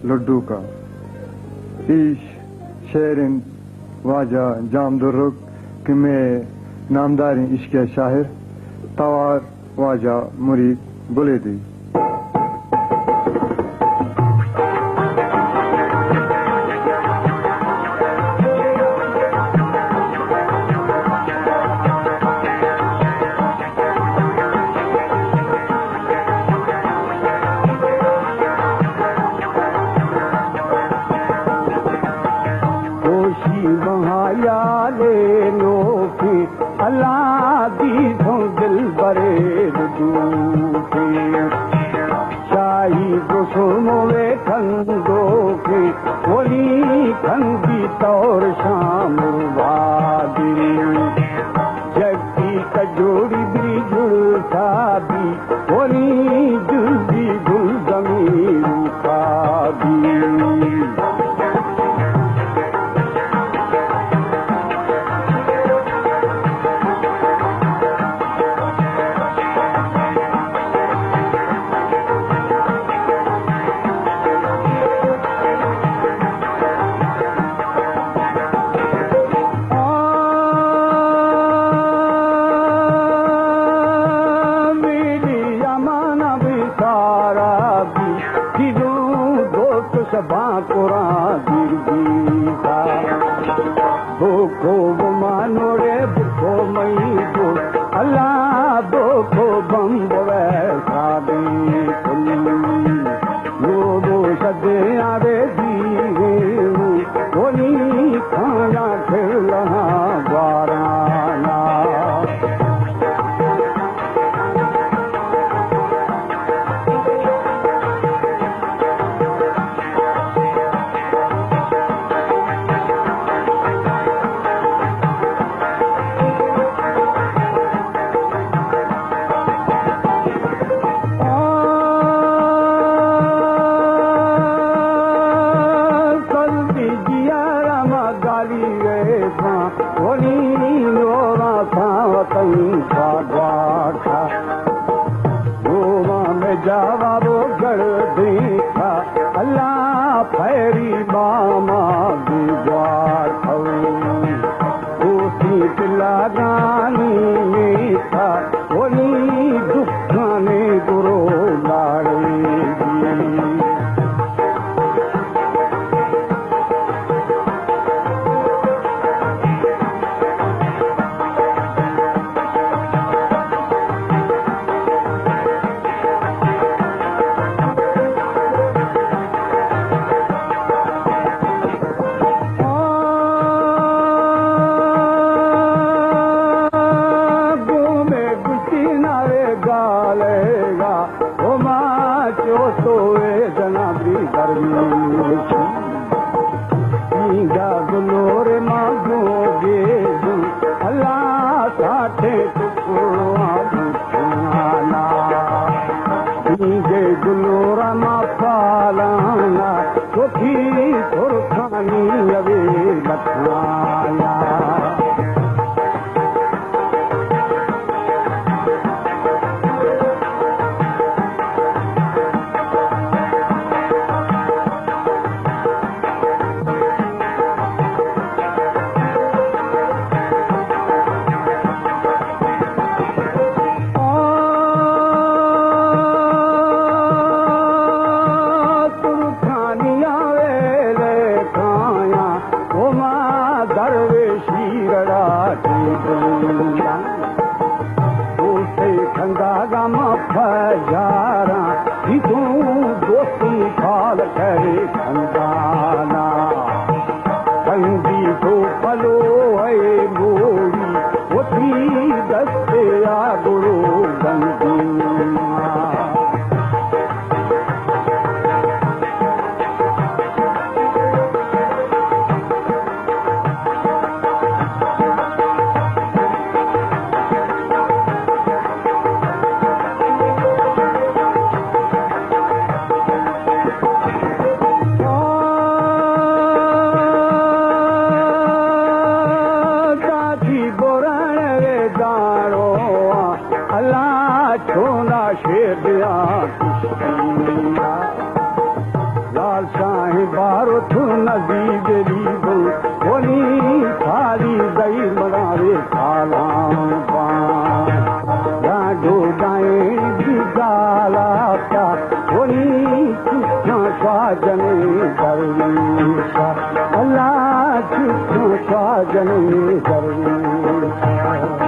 لڈوک ءَ۔ ایش شعر انت واجہ جام درک کہ مئے نامداریں عشقی ءِ شاعر توار واجہ مرید بلیدی۔ دوشی بہا یار نوکیں، اللہ دیثوں دلبرے دوکیں۔ شاہی گسموے کندوکیں، ولی کندی طور شام بادی۔ جگتی کجوڑی بری جلتا بی، ولی جلدی گل زمین روکا بی۔ آ میری امانہ بی سارا بی، تیروں دوست شباں قرآن دیر بیتا۔ بوکو بمانوڑے بوکو مئی دو، اللہ بوکو بمبوے سادیں کلی۔ لوگو شدے آوے دیوے، ولی کھانا کھلنا گوارانا۔ سردی دیارا ما گالی گئے تھا، ولی نورا تھا وطن کا گواٹھا۔ گوما میں جاوا وہ گڑ دیکھا، اللہ پھیری باما بیگار تھو۔ دوستی پلاگانی میتا، ولی دکھانے گرو لاڑے گی۔ گومے گشتی نارے گالے گا، او ما چو تو اے جنا بی گرمی۔ اینجا گلور ما گوگے دو، اللہ ساٹھے ٹکڑا بوتانا۔ اینجے گلور ما پالانا، سوکھی ترکانی اوے لکھانا۔ ترکھانیاں ویلے کھایاں، او ما درویشی رڑا ٹی بنداں۔ دوستے کھندا گم پجاراں، ای تو دوستی پھال کرے کھندانا۔ کھندی تو پلو اے موری، وتی دستے آ گرو گندی۔ شاہیں بارو تو نزیب ریبو، ونی سالی دئی منارے سالان بان۔ رانڈو دائیں بیدالا تا، ونی چشاں شاجنے درویشا، اللہ چشاں شاجنے درویشا۔